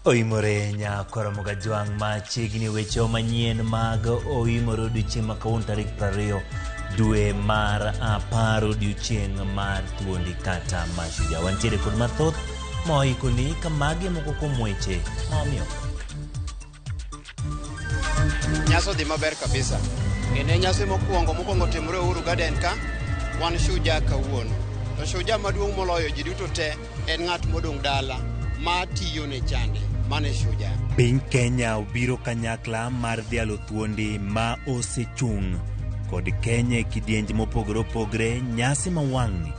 Oimore nyakoromo gajwang' machiegni weche manyien mag Oimore odiochieng' ma kawuono tarik 20 dwe mar 10 odiochieng' mar thuondi kata mashujaa. Wantiere kod mathoth ma oikoni ka magi e moko kuom weche ma wamiyo. Nyasi odhi maber kabisa. Kendo en nyasi mokwongo mokwongo timore Uhuru Garden ka, wan shujaa kawuono. To shujaa maduong' moloyo ji duto te en ng'at modong' dala ma tiyo ne chande. Mano e shujaa. Piny Kenya obiro kanyakla mar dhialo thuondi ma osechung' kod Kenya e kidienje mopogore opogore. Nyasi ma wang'ni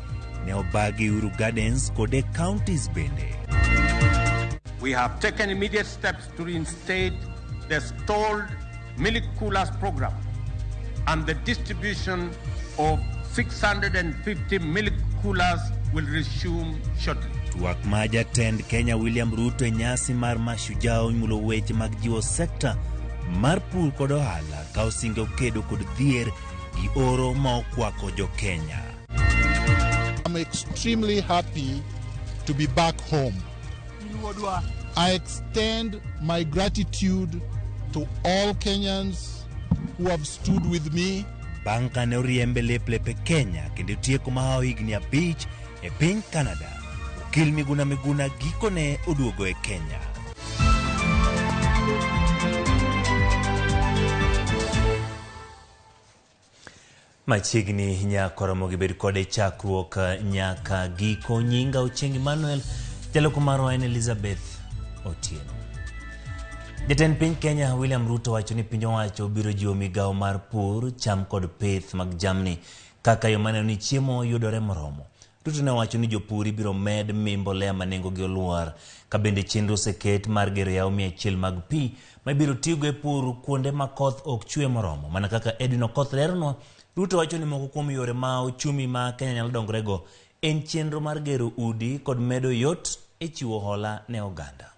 ne obagi Uhuru Gardens kod e counties bende. We have taken immediate steps to reinstate the stalled milk coolers program and the distribution of 650 milk coolers will resume shortly. Twak ma jatend Kenya William Ruto e nyasi mar Mashujaa omulo weche mag jiwo sekta mar pur kod ohala ka osingo kedo kod dhier gi oro ma okwako jo Kenya. I'm extremely happy to be back home. I extend my gratitude to all Kenyans who have stood with me. Bang' kane oriembe lep lepe Kenya kendo tieko mahawo higni 5 e piny Canada, okil Miguna Miguna gikone oduogo e Kenya. Machiegni nyakoromo gibed kode chakruok nyaka giko. Nyinga Ochieng' Emmanuel, jaloko marwa en Elizabeth Otieno. Jatend piny Kenya William Ruto wacho ni piny owacho biro jiwo migawo mar pur, cham kod pith mag jamni kaka yo maneno ni chiemo yudore moromo. Ruto ne owacho ni jopur ibiro med mi mbolea ma nengogi olwar, ka bende chenro oseket mar gero yawo 100 mag pi ma ibiro tigo e pur kuonde ma koth ok chwe moromo. Mana kaka Edwin Okoth leronwa, Ruto wacho ni moko kuom yore ma uchumi ma Kenya nyalo dongorego en chenro mar gero udi kod medo yot e chiwo hola ne oganda.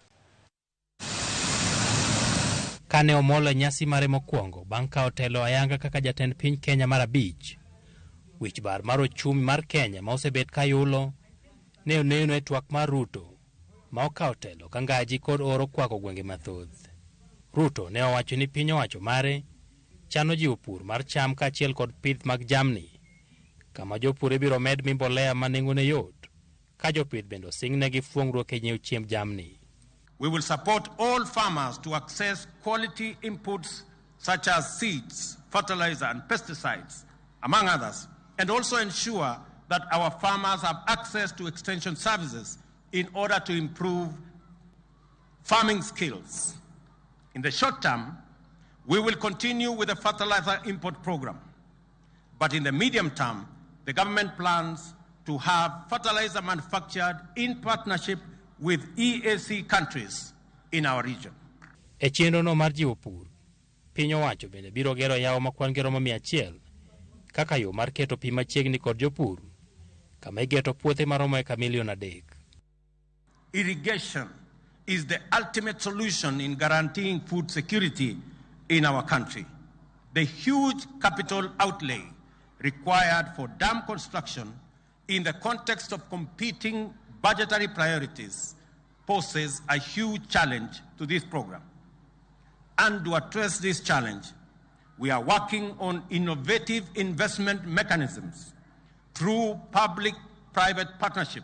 Kane omolo e nyasi mare mokwongo bang' kawo telo ayanga kaka jatend piny Kenya mar 5, wich bar mar ochumi mar Kenya ma osebet kayulo ne oneno e twak mar Ruto ma okawo telo ka ngaji kod oro kwako gwenge mathoth. Ruto ne owacho ni piny owacho mare chano jiwo pur mar cham kaachiel kod pith mag jamni, kama jopur ibiro med mi mbolea ma nengone yot, ka jopith bende osingnegi fuong'ruok e nyiewo chiemb jamni. We will support all farmers to access quality inputs such as seeds, fertilizer and pesticides, among others, and also ensure that our farmers have access to extension services in order to improve farming skills. In the short term, we will continue with the fertilizer import program. But in the medium term, the government plans to have fertilizer manufactured in partnership with EAC countries in our region. E chenro no mar jiwo pur, piny owacho bende biro gero yawo ma kwan gi romo 100 kaka yo mar keto pi machiegni kod jopur, kama igeto puothe maromo eka milion 3. Irrigation is the ultimate solution in guaranteeing food security in our country. The huge capital outlay required for dam construction in the context of competing budgetary priorities poses a huge challenge to this program. And to address this challenge, we are working on innovative investment mechanisms through public-private partnership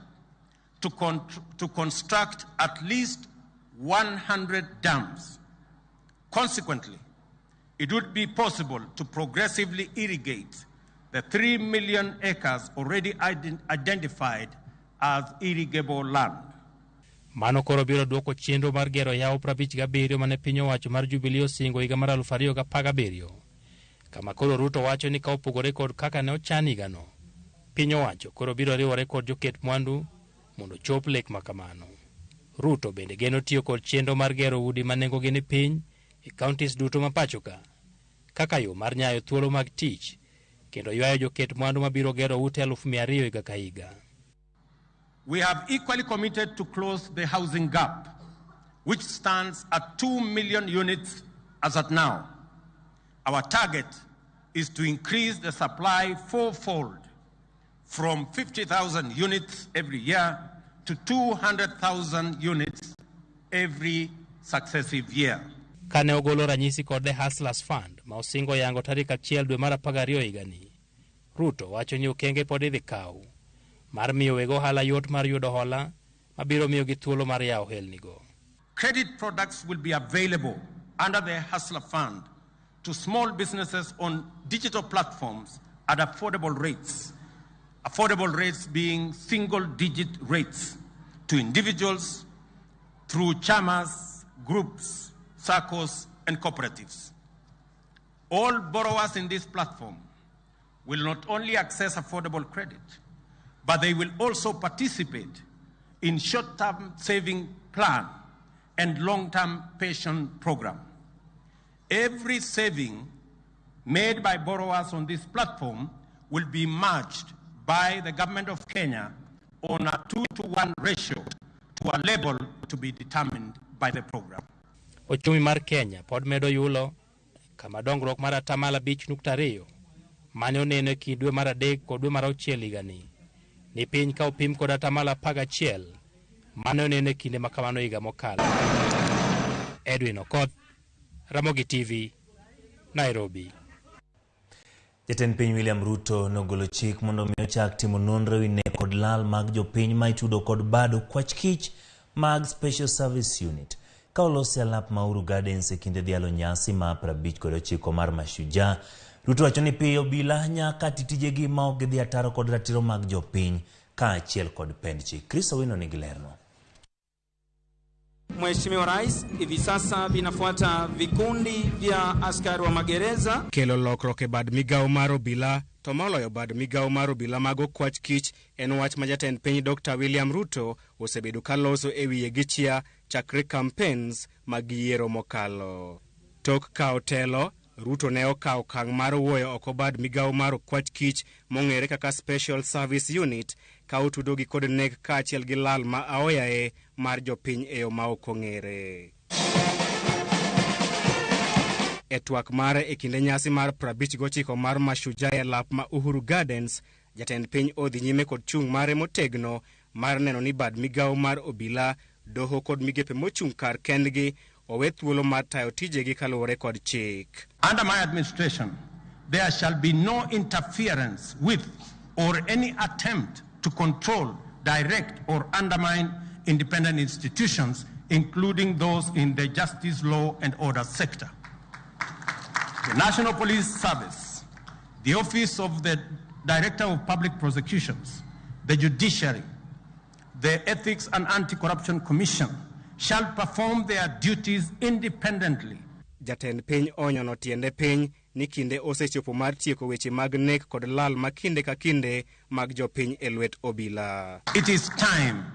to construct at least 100 dams. Consequently, it would be possible to progressively irrigate the 3 million acres already identified as irrigable land. Mano koro biro duoko chenro mar gero yawo 57 mane piny owacho mar Jubilee osingo higa mar 2017. Kama koro Ruto wacho ni ka opogore kod kaka ne ochan higano, piny owacho koro biro riwore kod joket mwandu mondo chop lek ma kamano. Ruto bende geno tiyo kod chenro mar gero udi ma nengogi ni piny e counties duto ma pacho ka, kaka yo mar nyayo thuolo mag tich kendo ywayo joket mwandu mabiro gero ute 200,000 higa ka higa. We have equally committed to close the housing gap, which stands at 2 million units as at now. Our target is to increase the supply fourfold from 50,000 units every year to 200,000 units every successive year. Kane ogolo ranyisi kod The Hustlers Fund ma osingo yango tarik 1 dwe mar 12 higani, Ruto wacho ni okenge pod idhi kaw mar miyo weg ohala yot mar yudo hola mabiro miyogi thuolo mar yawo ohelnigo. Credit products will be available under the Hustler Fund to small businesses on digital platforms at affordable rates. Affordable rates being single-digit rates to individuals through chamas, groups, SACCOs, and cooperatives. All borrowers in this platform will not only access affordable credit, but they will also participate in short-term saving plan and long-term pension program. Every saving made by borrowers on this platform will be matched by the government of Kenya on a 2-to-1 ratio to a level to be determined by the program. Ochumi mar Kenya pod medo yulo kama dongruok mar 5.2% mane oneno e kind dwe mar 3 kod dwe mar 6 higani ni piny ka opim kod 11% mane oneno e kinde ma kamano higa mokalo. Edwin Okoth, Ramogi TV, Nairobi. Jatend piny William Ruto nogolo chik mondo mi ochak timo nonro ewi nek kod lal mag jopiny ma itudo kod bad okwach kich mag Special Service Unit. Ka olosi alap ma Uhuru Gardens e kinde dhialo nyasi ma 59 mar Mashujaa, Ruto wacho ni piyo obila nyaka ti tijegi ma ok gidhi ataro kod ratiro mag jopiny kaachiel kod pend chik. Chris Owino nigi lerno. Mheshimiwa Rais, hivi sasa vinafuata vikundi vya askari wa magereza. Kelo lokruok e bad migawo mar obila to moloyo bad migawo mar obila mag okwach kich en wach ma jatend piny Dr. William Ruto osebedo ka loso e wiye gi chia chakre campaigns mag yiero mokalo. Tok kawo telo, Ruto ne okawo okang' mar wuoyo oko bad migawo mar okwach kich mong'ere kaka Special Service Unit ka otudogi kod nek kaachiel gi lal ma aoyaye mar jopiny e yo ma ok ong'ere. E twak mare e kinde nyasi mar 59 mar Mashujaa e lap ma Uhuru Gardens, jatend piny odhi nyime kod chung' mare motegno mar neno ni bad migawo mar obila, doho kod migepe mochung' kar kendgi owe thuolo mar tayo tijegi kaluwore kod chik. Under my administration, there shall be no interference with or any attempt to control, direct, or undermine independent institutions, including those in the justice, law, and order sector. The National Police Service, the Office of the Director of Public Prosecutions, the Judiciary, the Ethics and Anti-Corruption Commission shall perform their duties independently. Jatend piny onyono tiende piny ni kinde osechopo mar tieko weche mag nek kod lal ma kinde ka kinde mag jopiny e lwet obila. It is time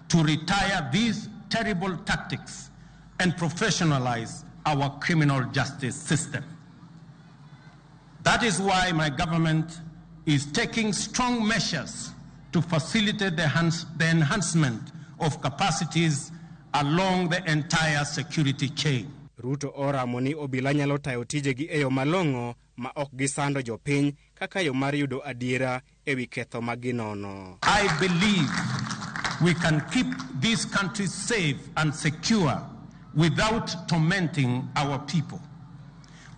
to retire these terrible tactics and professionalize our criminal justice system. That is why my government is taking strong measures to facilitate the enhancement of capacities along the entire security chain. Ruto oramo ni obila nyalo tayo tijegi e yo malong'o ma ok gisando jopiny kaka yo mar yudo adiera ewi ketho ma ginono. I believe we can keep this country safe and secure without tormenting our people.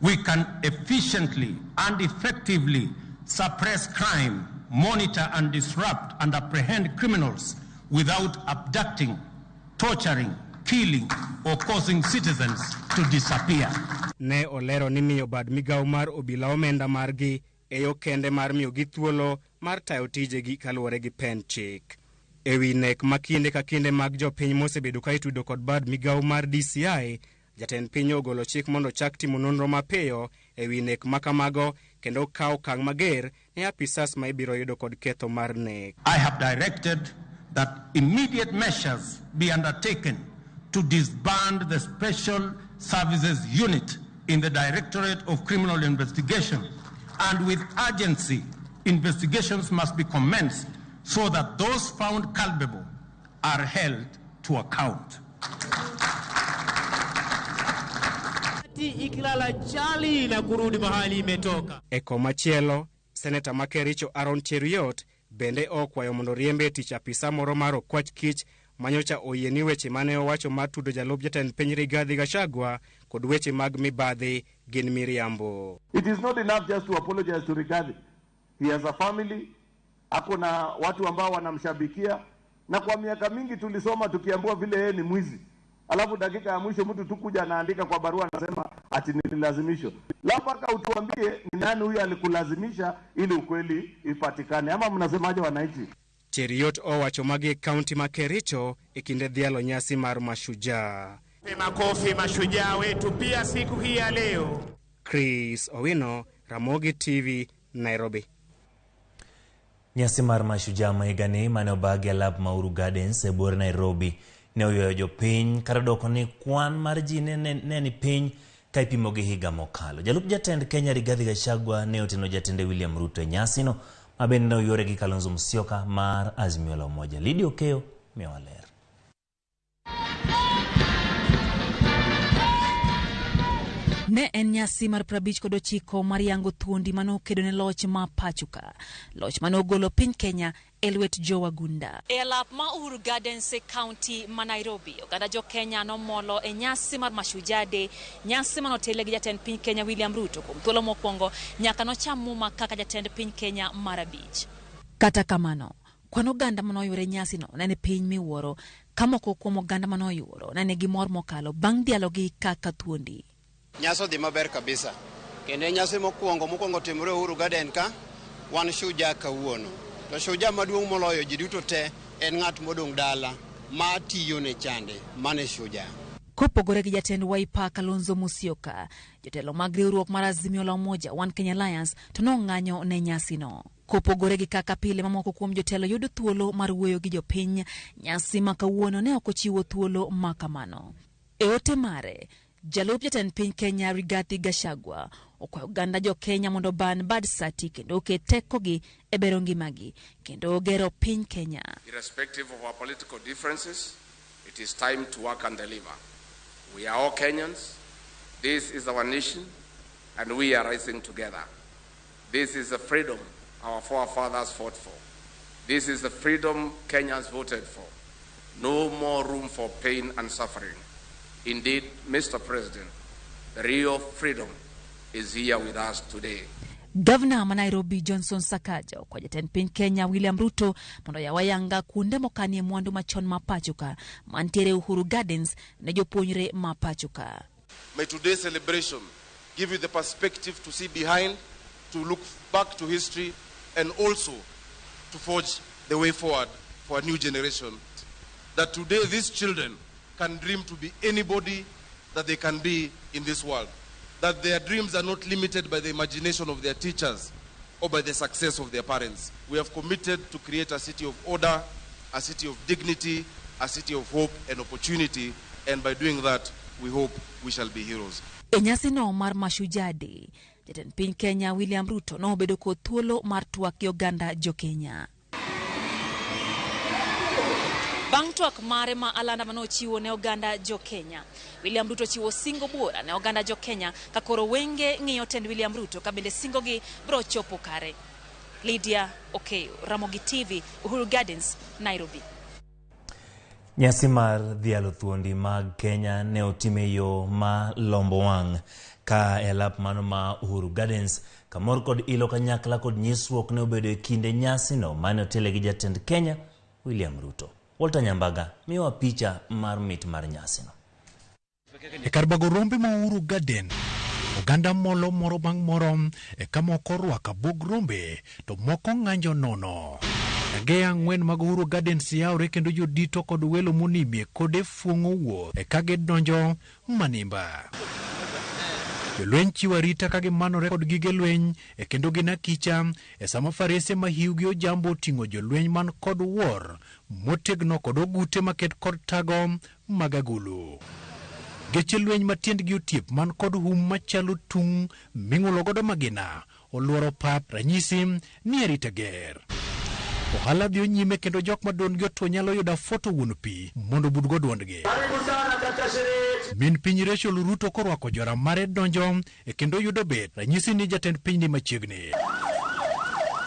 We can efficiently and effectively suppress crime, monitor and disrupt and apprehend criminals without abducting, torturing, killing, or causing citizens to disappear. Ne olero ni miyo bad migawo mar obila omenda margi e yo kende mar miyogi thuolo mar tayo tijegi kaluwore gi pend chik. Ewi nek ma kinde ka kinde mag jopiny mosebedo ka itudo kod bad migawo mar DCI, jatend piny ogolo chik mondo chak timo nonro mapiyo ewi nek ma kamago kendo kawo okang' mager ne apisas ma ibiro yudo kod ketho mar nek. I have directed that immediate measures be undertaken to disband the Special Services Unit in the Directorate of Criminal Investigation, and with urgency, investigations must be commenced so that those found culpable are held to account. Ikilala chali na kurudi mahali imetoka. E komachielo, Seneta ma Kericho Aaron Cheruiyot bende okwayo mondo riembe tich apisa moro mar okwach kich manyocha oyie ni weche mane owacho mar tudo jalup jatend piny Rigathi Gachagua kod weche mag mibadhi gin miriambo. It is not enough just to apologize to Rigathi. He has a family, ako na watu ambao wanamshabikia, na kwa miaka mingi tulisoma tukiambiwa vile yeye ni mwizi. Alafu dakika ya mwisho mtu tu kuja anaandika kwa barua anasema ati nililazimishwa. Mpaka utuambie ni nani huyu alikulazimisha ili ukweli ipatikane. Ama mnasemaje wananchi? Cheruiyot owacho magi e kaunti ma Kericho e kinde dhialo nyasi mar Mashujaa. Makofi mashujaa wetu pia siku hii ya leo. Chris Owino, Ramogi TV, Nairobi. Nyasi mar Mashujaa ma higani mane obagi e lap ma Uhuru Gardens e buore Nairobi ne oywayo jopiny kata dwoko ni kwan mar ji ne ni piny ka ipimo gi higa mokalo. Jalup jatend Kenya Rigathi Gachagua ne oteno jatende William Ruto e nyasino ma bende ne oyuore gi Kalonzo Musyoka mar Azimio la Umoja. Lydia Okeyo miyowa ler. Ne en nyasi mar 59 mar yango thuondi mane okedo ne loch ma pachoka, loch mane ogolo piny Kenya e lwet jowagunda. E alap ma Uhuru Gardens e kaunti ma Nairobi, oganda jo Kenya nomolo e nyasi mar Mashujaa Day, nyasi manotelie gi jatend piny Kenya William Ruto kuom thuolo mokwongo nyaka nocham muma kaka jatend piny Kenya mar 5. Kata kamano, kwan oganda manoyuore nyasino ne ni piny miwuoro, ka moko kuom oganda manoyuoro ne nigi mor mokalo bang' dhialogi kaka thuondi. Nyasi odhi maber kabisa. Kendo en nyasi mokwongo mokwongo timore Uhuru Garden ka, wan shujaa kawuono. To shujaa maduong' moloyo ji duto te en ng'at modong' dala ma tiyo ne chande, mane shujaa. Kopogore gi jatend Wiper Kalonzo Musyoka, jotelo mag riwruok mar Azimio la Umoja One Kenya Alliance to nong'anyo ne nyasino. Kopogore gi kaka pile mamoko kuom jotelo yudo thuolo mar wuoyo gi jopiny, nyasi ma kawuono ne ok ochiwo thuolo ma kamano. E ote mare, jalup jatend piny Kenya Rigathi Gachagua okwayo oganda jo Kenya mondo oban bad sati kendo oket tekogi e bero ngimagi kendo gero piny Kenya. Irrespective of our political differences, it is time to work and deliver. We are all Kenyans. This is our nation, and we are rising together. This is the freedom our forefathers fought for. This is the freedom Kenyans voted for. No more room for pain and suffering. Indeed, Mr. President, the real freedom is here with us today. Gavana ma Nairobi Johnson Sakaja okwayo jatend piny Kenya William Ruto mondo oyaw ayanga kuonde mokanie mwandu machon ma pachoka mantiere Uhuru Gardens ne jopuonjre ma pachoka. May today's celebration give you the perspective to see behind, to look back to history, and also to forge the way forward for a new generation. That today these children can dream to be anybody that they can be in this world. That their dreams are not limited by the imagination of their teachers or by the success of their parents. We have committed to create a city of order, a city of dignity, a city of hope and opportunity, and by doing that, we hope we shall be heroes. E nyasino mar Mashujaa Day, jatend piny Kenya William Ruto nobedo kod thuolo mar twak gi oganda jo Kenya. Bang' twak mare ma alanda manochiwo ne oganda jo Kenya, William Ruto chiwo singo buora ne oganda jo Kenya ka koro wenge ng'iyo tend William Ruto ka bende singogi biro chopo kare. Lydia Okeyo, Ramogi TV, Uhuru Gardens, Nairobi. Nyasi mar dhialo thuondi mag Kenya ne otim e yo ma lombo wang' ka e alap mano ma Uhuru Gardens kamor kod ilo kanyakla kod nyisruok ne obedo e kinde nyasino mane otele gi jatend Kenya William Ruto. Walter Nyambaga miyowa picha mar mit mar nyasino. E kar bago rombe ma Uhuru Garden, oganda molo moro bang' moro e ka moko orwako abwog rombe to moko ng'anjo nono. Rangeye 4 mag Uhuru Gardens yawre kendo jodito kod welo monimie kode fuong'o wuoth e ka gidonjo manimba. Jolweny chiwo arita ka gimanore kod gige lweny e kendo gin akicha e sama farese ma hiwgi ojambo oting'o jolweny man kod wuor motegno kod ogute maket kod tago mag agulu. Geche lweny ma tiendgi otiep man kod hum machalo tung' ming'ulo godo magina oluoro pap ranyisi ni arita ger. Ohala dhi nyime kendo jok ma duondgi otwo nyalo yudo afoto wuon pi mondo obudgo duondgi. Min piny Rachel Ruto korwako jora mare donjo e kendo yudo bet ranyisi ni jatend piny ni machiegni.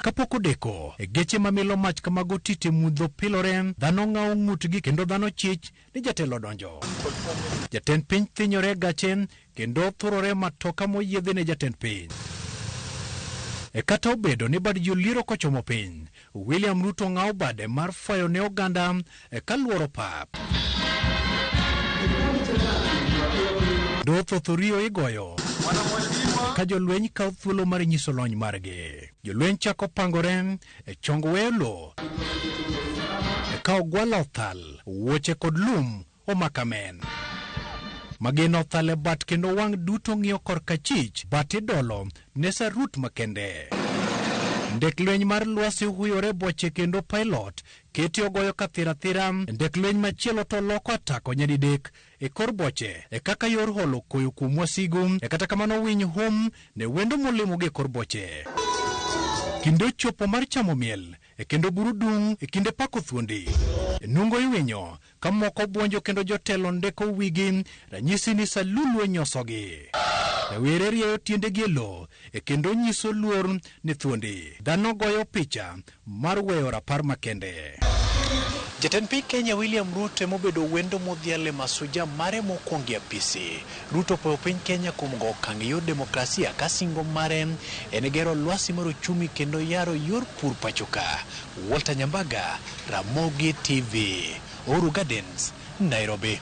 Kapok odeko, e geche mamilo mach kamago tite mudho pilore, dhano ng'awo ng'utgi kendo dhano chich ni jatelo donjo. Jatend piny thinyore e gache kendo thurore matoka moyiedhi ne jatend piny. E kata obedo ni bad ji oliero kochomo piny, William Ruto ng'awo bade mar fwayo ne oganda e kaluoro pap. Do thoth oriyo igoyo ka jolweny kawo thuolo mar nyiso lony margi. Jolweny chako pangore e chong weyo lowo, e ka ogwala othal, wuoche kod lum omako amen. Magina othal e bat kendo wang' duto ng'iyo korka chich, bat idolo ne sarut makende. Ndek lweny mar lwasi huyore boche kendo pilot keti ogoyo kathirathira. Ndek lweny machielo to loko atako nyadidek e kor boche e kaka yor holo koyo kuom wasigu. E kata kamano winy hum ne wendo molimogi e kor boche. Kinde ochopo mar chamo miel e kendo buru dung' e kinde pako thuondi. E nungo iwinyo ka moko buonjo kendo jotelo ndeko wigi, ranyisi ni salulu onyosogi. Rawere rieyo tiendegi e lowo e kendo nyiso luor ne thuondi. Dhano goyo picha mar weyo rapar makende. Jatend piny Kenya William Ruto emobedo wendo modhial e masuja mare mokwongo e apisi. Ruto opoyo piny Kenya kuom go okang' e yor demokrasia ka singo mare en gero lwasi mar uchumi kendo yaro yor pur pacho ka. Walter Nyambaga, Ramogi TV, Uhuru Gardens, Nairobi.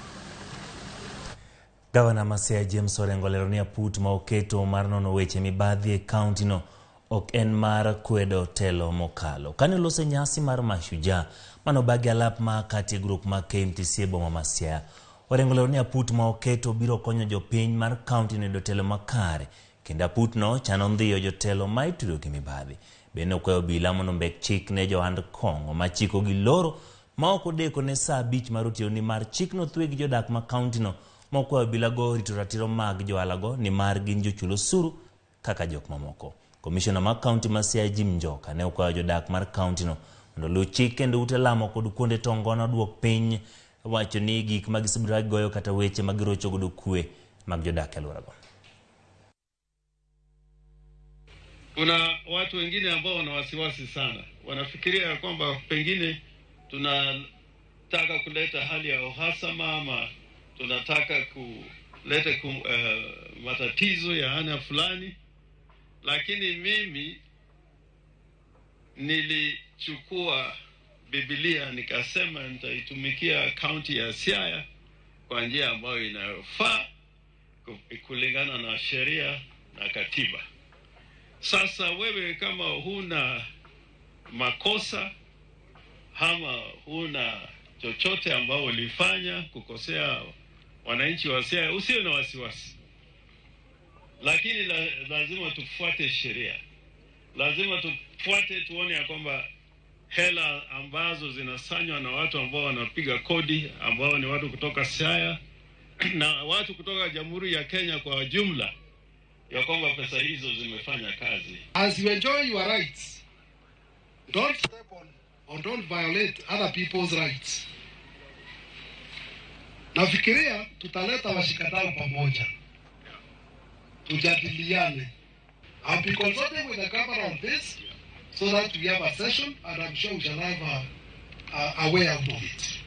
Gavana ma Siaya James Orengo olero ni aput ma oketo mar nono weche mibadhi e kaunti no ok en mar kwedo telo mokalo. Kane olose nyasi mar Mashujaa manobagi alap ma kati e grup mag KMTC e boma ma Siaya, Orengo olero ni aput ma oketo biro konyo jopiny mar kaunti no yudo telo makare kendo aput no chano ndhiyo jotelo ma itudo gi mibadhi. Bende okwayo obila mondo ombek chik ne johand kong'o ma chiko gi loro ma ok odeko ne saa 5 mar otieno nimar chikno thwe gi jodak ma kaunti no mokwayo obila go rito ratiro mag johala go nimar gin jochul osuru kaka jok mamoko. Komishona mar kaunti ma Siaya Jim Njoka ne okwayo jodak mar kaunti no mondo oluw chik kendo ute lamo kod kuonde tongono oduok piny wacho ni gik ma gisebedo ka gigoyo kata weche ma girocho godo kwe mag jodak e alworago. Kuna watu wengine ambao wana wasiwasi sana, wanafikiria ya kwamba pengine tunataka kuleta hali ya uhasama ama tunataka kuleta matatizo ya aina fulani, lakini mimi nilichukua Biblia nikasema nitaitumikia kaunti ya Siaya kwa njia ambayo inayofaa kulingana na sheria na katiba. Sasa wewe kama huna makosa ama huna chochote ambao ulifanya kukosea wananchi wa Siaya, usiwe na wasiwasi, lakini lazima tufuate sheria, lazima tufuate, tuone ya kwamba hela ambazo zinasanywa na watu ambao wanapiga kodi ambao ni watu kutoka Siaya na watu kutoka Jamhuri ya Kenya kwa jumla, ya kwamba pesa hizo zimefanya kazi. As you enjoy your rights, don't step on or don't violate other people's rights. Nafikiria tutaleta washikadau pamoja, tujadiliane. I'll be consulting with the governor on this so that we have a session, and I'm sure we shall have a way out of it.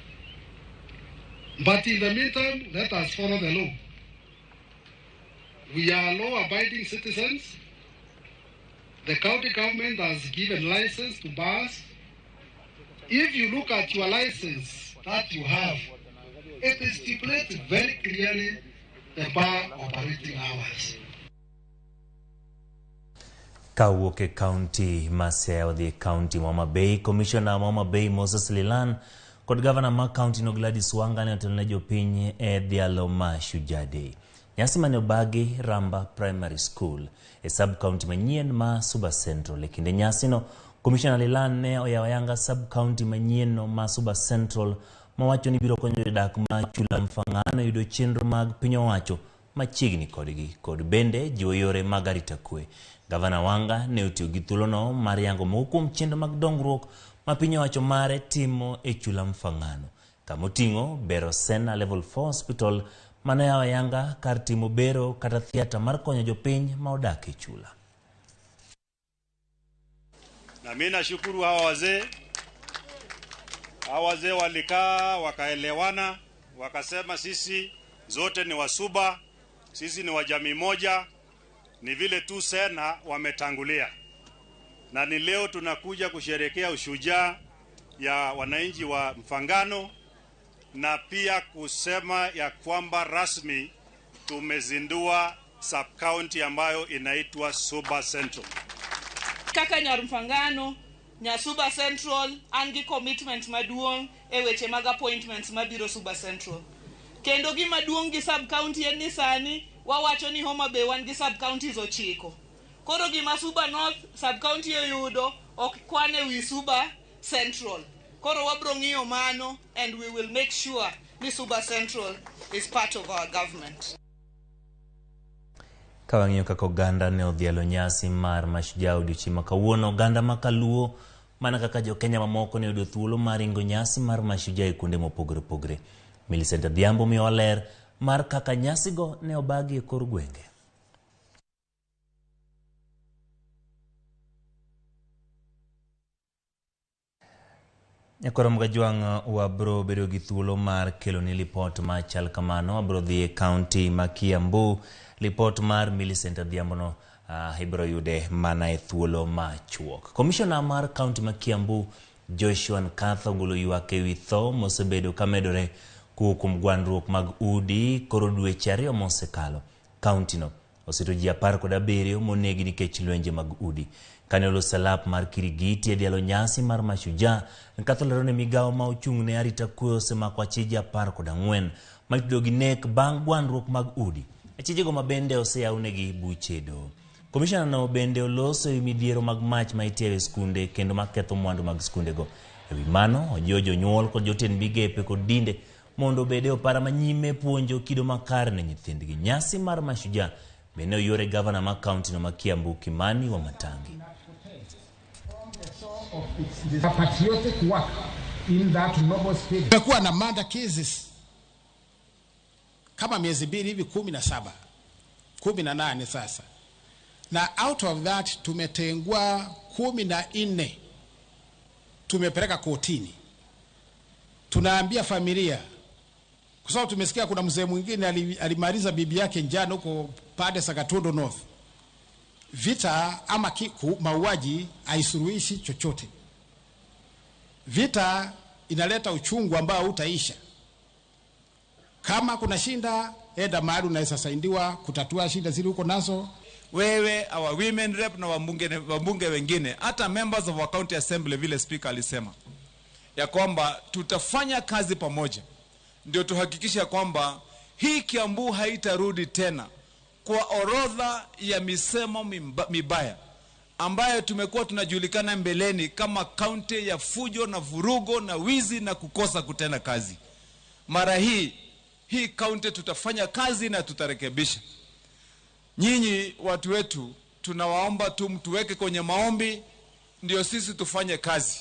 But in the meantime, let us follow the law. We are law-abiding citizens. The county government has given license to bars. If you look at your license that you have, it is stipulated very clearly the bar operating hours. Kawuok e kaunti ma Siaya wadhi e kaunti ma Homa Bay, Komishona ma Homa Bay Moses Lilan kod gavana ma kaunti no Gladys Wanga ne otelo ne jopiny e dhialo ma Shujaa Day. Nyasi mane obagi Ramba Primary School e sub county manyien ma Suba Central. E kinde nyasino, Komishona Lilan ne oyawo ayanga sub county manyien no ma Suba Central mawacho ni biro konyo jodak ma Chula Mfangano yudo chenro mag piny owacho machiegni kodgi kod bende jiwo yore mag arita kwe. Gavana Wanga ne otiyo gi thuolono mar yango moko kuom chenro mag dongruok ma piny owacho mare timo e Chula Mfangano, kamoting'o bero Sena Level 4 Hospital mane oyawo ayanga kar timo bero kata theatre mar konyo jopiny ma odak e chula. Na Na mimi nashukuru hawa wazee. Hawa wazee walikaa wakaelewana, wakasema sisi zote ni Wasuba, sisi ni wa jamii moja, ni vile tu sena wametangulia. Na ni leo tunakuja kusherehekea ushujaa ya wananchi wa Mfangano na pia kusema ya kwamba rasmi tumezindua sub-county ambayo inaitwa Suba Central. Kaka nyar Mfangano, nya Suba Central, an gi commitment maduong' e weche mag appointments mabiro Suba Central. Kendo gima duong' gi sub-county en ni sani wawacho ni Homa Bay wan gi sub-counties 9. Koro gima Suba North sub-county oyudo ok kwan e wi Suba Central. Koro wabro ng'iyo mano and we will make sure ni Suba Central is part of our government. Ka wang'iyo kaka oganda ne odhialo nyasi mar Mashujaa odiochieng' ma kawuono, oganda ma Kaluo mana kaka jo-Kenya mamoko ne oyudo thuolo mar ringo nyasi mar Mashujaa e kuonde mopogore opogore. Millicent Adhiambo miyowa ler mar kaka nyasigo ne obagi e kor gwenge. Nyakoro Mgajwang' wabro bedo gi thuolo mar keloni lipot machal kamano. Wabro dhi e kaunti ma Kiambu. Lipot mar Millicent Adhiambo no ibro yude mana e thuolo machuok. Komishona mar kaunti ma Kiambu Joshua Nkatha ogolo ywak ewi tho mosebedo kamedore kowuok kuom gwandruok mag udi koro dweche 2 mosekalo. Kaunti no oseto ji 17 monegi nikech lwenje mag udi. Kane oloso lap mar Kirigiti e dhialo nyasi mar Mashujaa, Nkatha olero ni migawo ma ochung' ne arita kwe osemako achije 14 ma itudo gi nek bang' gwandruok mag udi. Achijego ma bende oseyawnegi buche doho. Komishona no bende oloso ewi midhiero mag mach ma itiyo e skunde kendo maketho mwandu mag skundego. Ewi mano, ojiwo jonyuol kod jotend migepe kod dinde mondo obed e opara manyime puonjo kido makare ne nyithindgi. Nyasi mar Mashujaa bende oyuore gavana ma kaunti no ma Kiambu Kimani Wamatangi. Patriotic work in that noble spirit. Tumekuwa na murder cases kama miezi 2 hivi 17, 18 sasa. Na out of that tumetengua 14 tumepeleka kotini. Tunaambia familia, kwa sababu tumesikia kuna mzee mwingine alimaliza bibi yake njano huko pande Sakatondo North. Vita ama mauaji haisuluhishi chochote. Vita inaleta uchungu ambao utaisha. Kama kuna shinda, enda mahali unaweza saidiwa kutatua shinda zile uko nazo. Wewe, our women rep na wabunge wengine, hata members of our county assembly, vile speaker alisema ya kwamba tutafanya kazi pamoja ndio tuhakikishe kwamba hii Kiambu haitarudi tena kwa orodha ya misemo mibaya ambayo tumekuwa tunajulikana mbeleni kama kaunti ya fujo na vurugo na wizi na kukosa kutenda kazi. Mara hii kaunti tutafanya kazi na tutarekebisha. Nyinyi watu wetu tunawaomba tu mtuweke kwenye maombi ndio sisi tufanye kazi.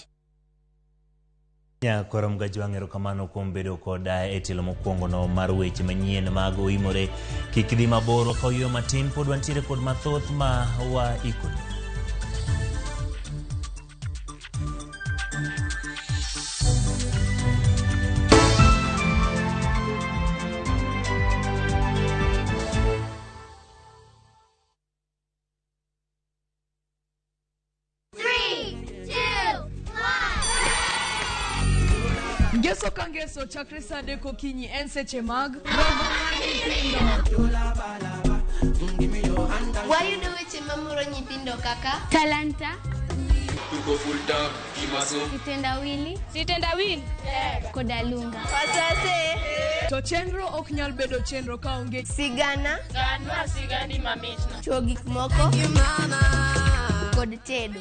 Nyakoro Mgajwang' erokamano kuom bedo koda e tielo mokwongo no mar weche manyien mag Oimore. Kik idhi mabor ka oyueyo matin, pod wantiere kod mathoth ma waikoni. Ngeso ka ngeso chakre saa 3 okinyi en seche mag romo mar nyithindo. Wayudo weche mamoro nyithindo kaka talanta, sitendawili, koda lunga. To chenro ok nyal bedo chenro kaonge sigana, sigani mamitna, chuo gik moko kod tedo.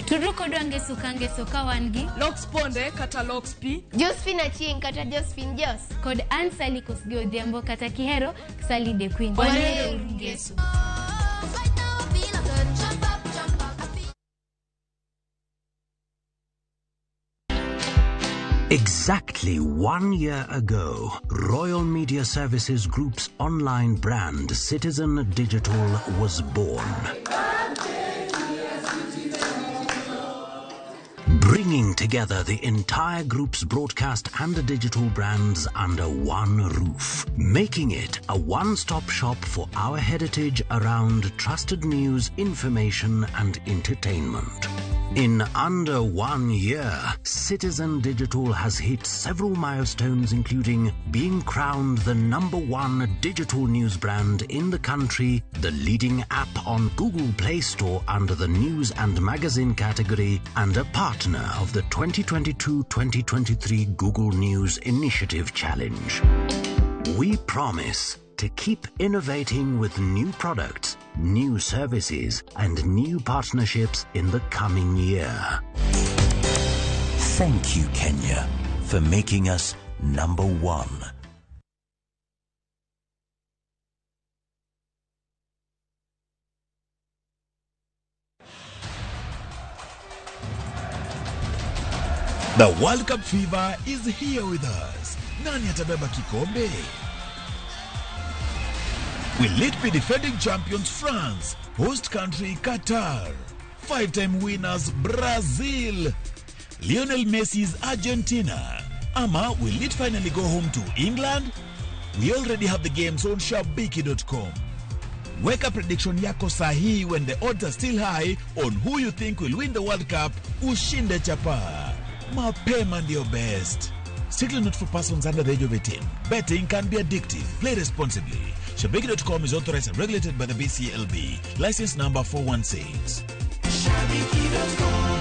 Tudru kodwa ngeso ka ngeso ka wan gi Lox Ponde kata Lox P, Josephine Achieng kata Josephine Jos, kod Ann Sally Kosgei Odhiambo kata Kihero Sally the Queen. Wanero ngeso. Exactly 1 year ago, Royal Media Services Group's online brand, Citizen Digital, was born. Bringing together the entire group's broadcast and digital brands under one roof, making it a one-stop shop for our heritage around trusted news, information and entertainment. In under 1 year, Citizen Digital has hit several milestones, including being crowned the #1 digital news brand in the country, the leading app on Google Play Store under the news and magazine category, and a partner of the 2022-2023 Google News Initiative Challenge. We promise to keep innovating with new products, new services, and new partnerships in the coming year. Thank you, Kenya, for making us #1. The World Cup fever is here with us. Nani atabeba kikombe? Will it be defending champions France, host country Qatar, 5-time winners Brazil, Lionel Messi's Argentina, ama will it finally go home to England? We already have the games on Shabiki.com. Weka prediction yako sahihi when the odds are still high on who you think will win the World Cup. Ushinde chapa. Mapema ndio best. Strictly not for persons under the age of 18. Betting can be addictive. Play responsibly. Shabiki.com is authorized and regulated by the BCLB. License number 416. Shabiki.com.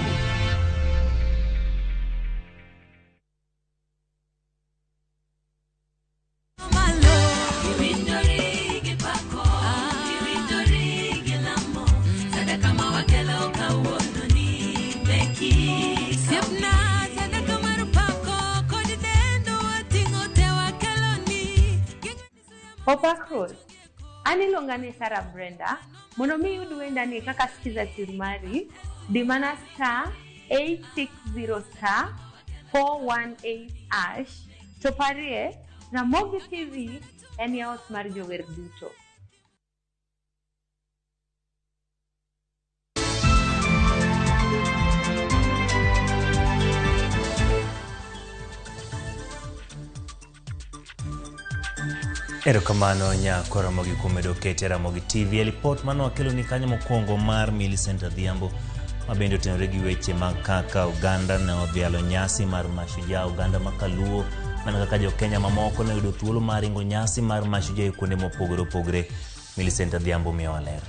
Opak Rose, an iluonga ni Sarah Brenda, mondo mi iyud wendani kaka Skiza Tune mari, di mana *860 *418# to parie Ramogi TV en yaot mar jower duto. Erokamano nyako Ramogi kuom medo kete Ramogi TV e lipot mano wakeloni kanyo mokwongo mar Millicent Adhiambo ma bende otenore gi weche mag kaka Uganda ne odhialo nyasi mar Mashujaa. Uganda makaluo mana kaka jo-Kenya mamoko ne oyudo thuolo mar ringo nyasi mar Mashujaa e kuonde mopogore opogore. Millicent Adhiambo miyowa ler.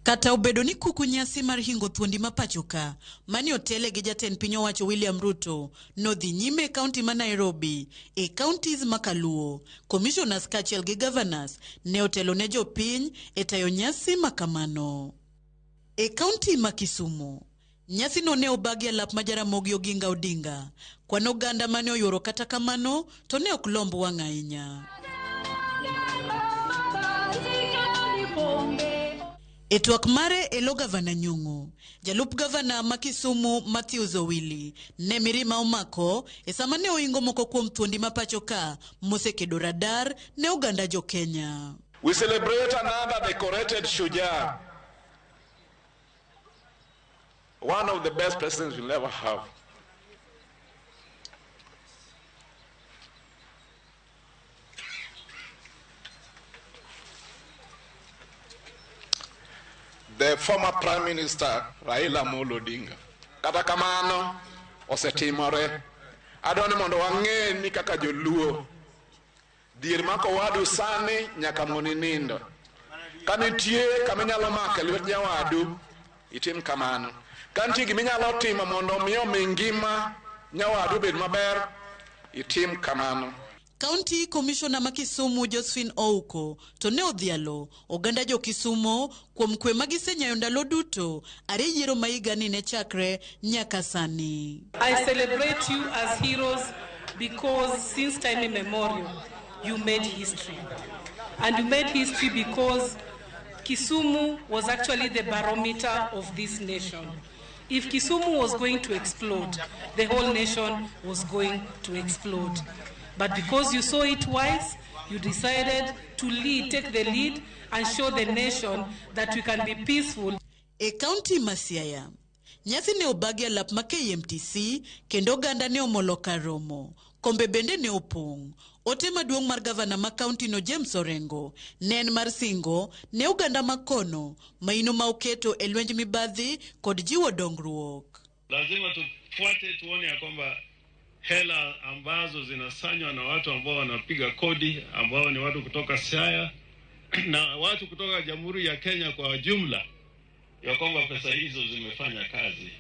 Kata obedo ni kuku nyasi mar hingo thuondi ma pacho ka, mani otele gi jatend piny owacho William Ruto, nodhi nyime e kaunti ma Nairobi, e counties ma Kaluo, commissioners kaachiel gi governors ne otelo ne jopiny e tayo nyasi ma kamano. E kaunti ma Kisumu, nyasi no ne obagi e lap ma Jaramogi Oginga Odinga. Kwan oganda mane oyuoro kata kamano to ne ok lomb wang' ahinya. E twak mare e lo gavana Nyong'o, jalup gavana ma Kisumu Matthews Owili ne mirima omako e sama ne oingo moko kuom thuondi ma pacho ka mosekedo radar ne oganda jo Kenya. We celebrate another decorated Shujaa, one of the best presidents we'll ever have. The former Prime Minister Raila Amolo Odinga. Kata kamano osetimore. Adwa ni mondo wang'e ni kaka joluo dhier mako wadu sani nyaka moni nindo. Ka nitie kama inyalo mako e lwet nyawadu, itim kamano. Ka nitie gima inyalo timo mondo mi omi ngima nyawadu obed maber, itim kamano. County Commissioner ma Kisumu Josephine Ouko to ne odhialo oganda jo Kisumu kuom kwe ma gisenyayo ndalo duto are yiero ma higani ne chakre nyaka sani. I celebrate you as heroes because since time immemorial you made history. And you made history because Kisumu was actually the barometer of this nation. If Kisumu was going to explode, the whole nation was going to explode. But because you saw it wise, you decided to lead, take the lead, and show the nation that we can be peaceful. E kaunti ma Siaya, nyasi ne obagi e alap ma KMTC kendo oganda ne omolo kar romo. Kombe bende ne opong'. Ote maduong' mar gavana ma kaunti no James Orengo ne en mar singo ne oganda ma kono maino ma oketo e lwenj mibadhi kod jiwo dongruok. Lazima tufuate tuone ya kwamba hela ambazo zinasanywa na watu ambao wanapiga kodi ambao ni watu kutoka Siaya na watu kutoka Jamhuri ya Kenya kwa jumla, ya kwamba pesa hizo zimefanya kazi.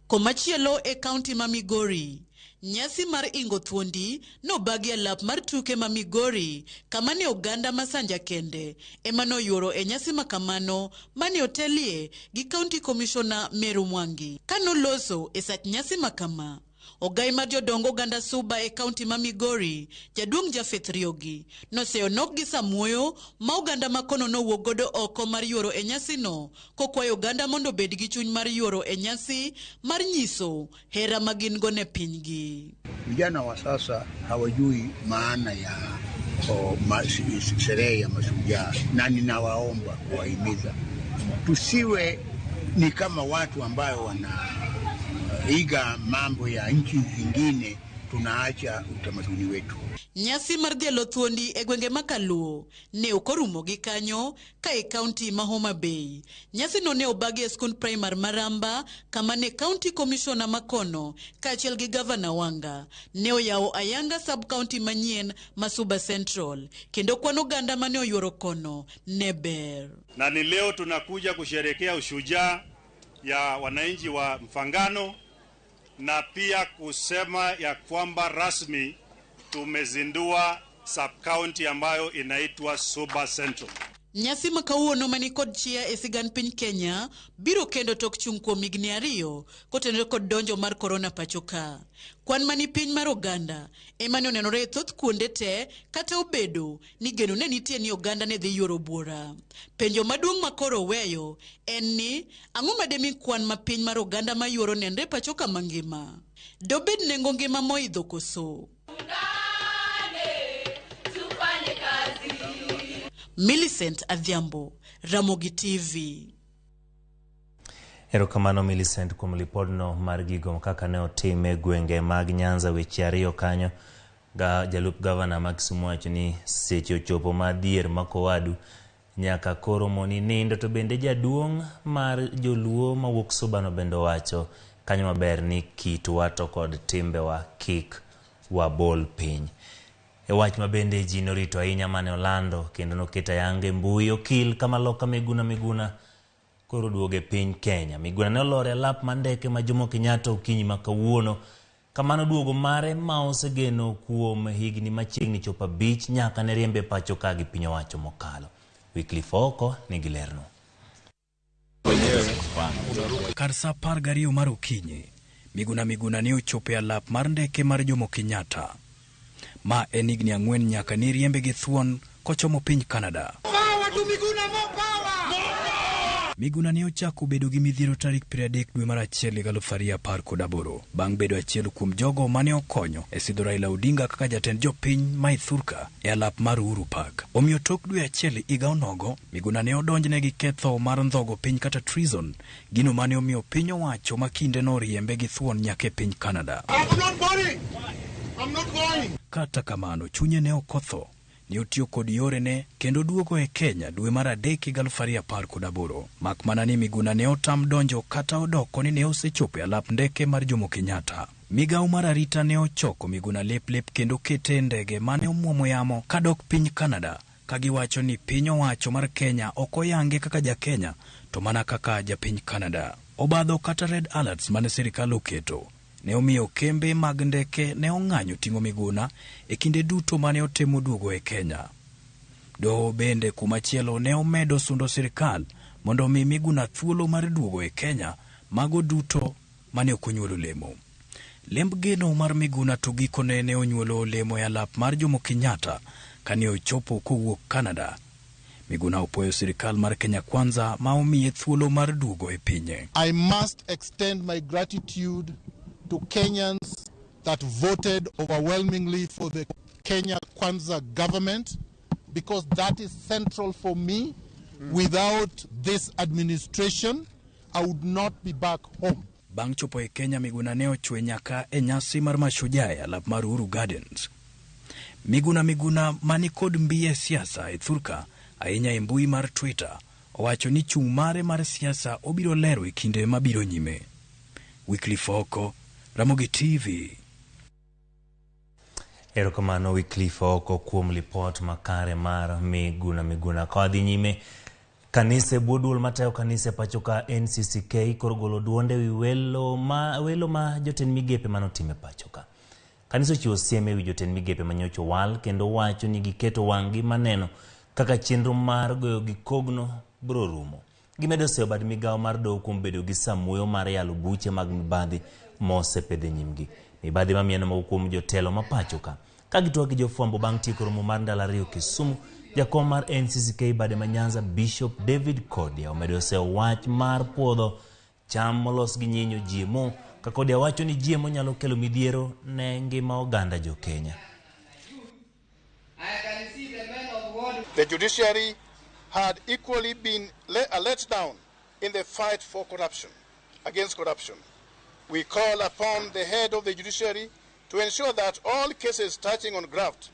Komachielo e kaunti ma Migori, nyasi mar ingo thuondi nobagi e alap mar tuke ma Migori kama ne oganda ma Sanja kende ema noyuoro e nyasi ma kamano mane otelie gi County Commissioner Meru Mwangi. Kanoloso e sach nyasi ma kama, ogai mar jodong oganda Suba e kaunti ma Migori, jaduong' Japheth Riogi, noseyo nok gi samuoyo ma oganda ma kono nowuok godo oko mar yuoro e nyasino, kokwayo oganda mondo obed gi chuny mar yuoro e nyasi mar nyiso hera ma gin go ne pinygi. Vijana wa sasa hawajui maana ya sherehe ya mashujaa, na ninawaomba kuwahimiza tusiwe ni kama watu ambayo wanaiga mambo ya nchi zingine, tunaacha utamaduni wetu. Nyasi mar dhialo thuondi e gwenge ma Kaluo ne ok orumo gi kanyo ka e kaunti ma Homa Bay. Nyasi no ne obagi e skund primar Maramba kama ne County Commissioner makono kaachiel gi Gavana Wanga ne oyawo ayanga sub county manyien ma Suba Central kendo kwan oganda mane oyuoro kono ne ber. Na ni leo tunakuja kusherehekea ushujaa ya wananchi wa Mfangano na pia kusema ya kwamba rasmi tumezindua sub-county ambayo inaitwa Suba Central. Nyasi ma kawuono mani kod chia e sigand piny Kenya biro kendo tok chung' kuom higni 2 kotenore kod donjo mar korona pacho ka. Kwan mani piny mar oganda ema ne onenore e thoth kuonde te kata obedo ni geno ne nitie ni oganda ne dhi yuoro buora. Penjo maduong' ma koro weyo en ni ang'o mademi kwan ma piny mar oganda ma yuoro nenre pacho ka mangima? Dobed nengo ngima moidho koso? Millicent Adhiambo, Ramogi TV. Erokamano Millicent kuom lipodno mar gigo kaka ne otim e gwenge mag Nyanza weche 2 kanyo. Jalup gavana ma Kisumu wacho ni seche ochopo ma dhier mako wadu nyaka koro moni nindo, to bende jaduong' mar joluo mawuok Suba no bende owacho kanyo maber ni kitwa to kod timbewa kik wabol piny. E wach ma bende ji norito ahinya mane olando kendo noketo ayanga e mbui, okil Kamaloka Miguna Miguna koro duogo e piny Kenya. Miguna ne olor e alap mar ndeke ma Jomo Kenyatta okinyi ma kawuono. Kamano duogo mare ma osegeno kuom higni machiegni chopo 5 nyaka ne riembe pacho ka gi piny owacho mokalo. Wycliffe Oko nigi lerno. Kar sa 12 mar okinyi, Miguna Miguna ne ochopo e alap mar ndeke mar Jomo Kenyatta. Ma en higni 4 nyaka ne riembe gi thuon kochomo piny Canada. Miguna ne ochako bedo gi midhiero tarik 30 dwe mar 1 2018 bang' bedo achiel kuom jogo mane okonyo e sidho Raila Odinga kaka jatend jopiny ma Ithurka e alap mar Uhuru Park. Omiyo tok dwe 1 higa onogo, Miguna ne odonjne gi ketho mar ndhogo piny kata treason, gino mane omiyo piny owacho ma kinde no riembe gi thuon nyaka e piny Canada. I'm not boring. I'm not going. Kata kamano, chunye ne ok otho. Ne otiyo kod yorene kendo duogo e Kenya dwe mar 3 2018. Mak mana ni Miguna ne otam donjo kata odoko ni ne osechopo e alap ndeke mar Jomo Kenyatta. Migawo mar arita ne ochoko Miguna lep lep kendo kete e ndege mane omuomo yamo kadok piny Canada, ka giwacho ni piny owacho mar Kenya ok oyange kaka ja Kenya to mana kaka japiny Canada. Obadho kata red alerts mane sirikal oketo ne omiyo kembe mag ndeke ne ong'anyo ting'o Miguna e kinde duto mane otemo duogo e Kenya. Doho bende kumachielo ne omedo sundo sirikal mondo omi Miguna thuolo mar duogo e Kenya, mago duto mane ok onyuolo olemo. Lemb geno mar Miguna to gikone ne onyuolo olemo e alap mar Jomo Kenyatta kane ochopo kowuok Canada. Miguna opoyo sirikal mar Kenya Kwanza ma omiye thuolo mar duogo e pinye. I must extend my gratitude to Kenyans that voted overwhelmingly for the Kenya Kwanza government, because that is central for me. Without this administration, I would not be back home. Bang' chopo e Kenya, Miguna ne ochwe nyaka e nyasi mar Mashujaa e alap mar Uhuru Gardens. Miguna Miguna mani kod mbi e siasa e thurka ahinya e mbui mar Twitter owacho ni chung' mare mar siasa obiro lero e kinde mabiro nyime. Wycliffe Oko, Ramogi TV. Erokamano Wycliffe Oko kuom lipot makare mar Miguna Miguna. Ka wadhi nyime, kanise bwo duol matayo kanise pacho ka NCCK koro golo duonde wi welo ma jotend migepe manotime pacho ka. Kanisa ochiwo siem ewi jotend migepe manyocha owal kendo wacho ni giketo wang'gi maneno kaka chenro mar goyo gi kogno biro rumo. Gimedo seyo bad migawo mar doho kuom bedo gi samuoyo mar yalo buche mag mibadhi mosepedh e nyimgi. Mibadhi mamieno moko kuom jotelo ma pacho ka. Ka gitwak gi jofwambo bang' tieko romo mar ndalo 2 Kisumu, jakom mar NCCK bade ma Nyanza Bishop David Kodia omedo seyo wach mar puodho cham molos gi nyinyo GMO, ka Kodia wacho ni GMO nyalo kelo midhiero ne ngima oganda jo Kenya. The judiciary had equally been let down in the fight for corruption, against corruption. We call upon the head of the judiciary to ensure that all cases touching on graft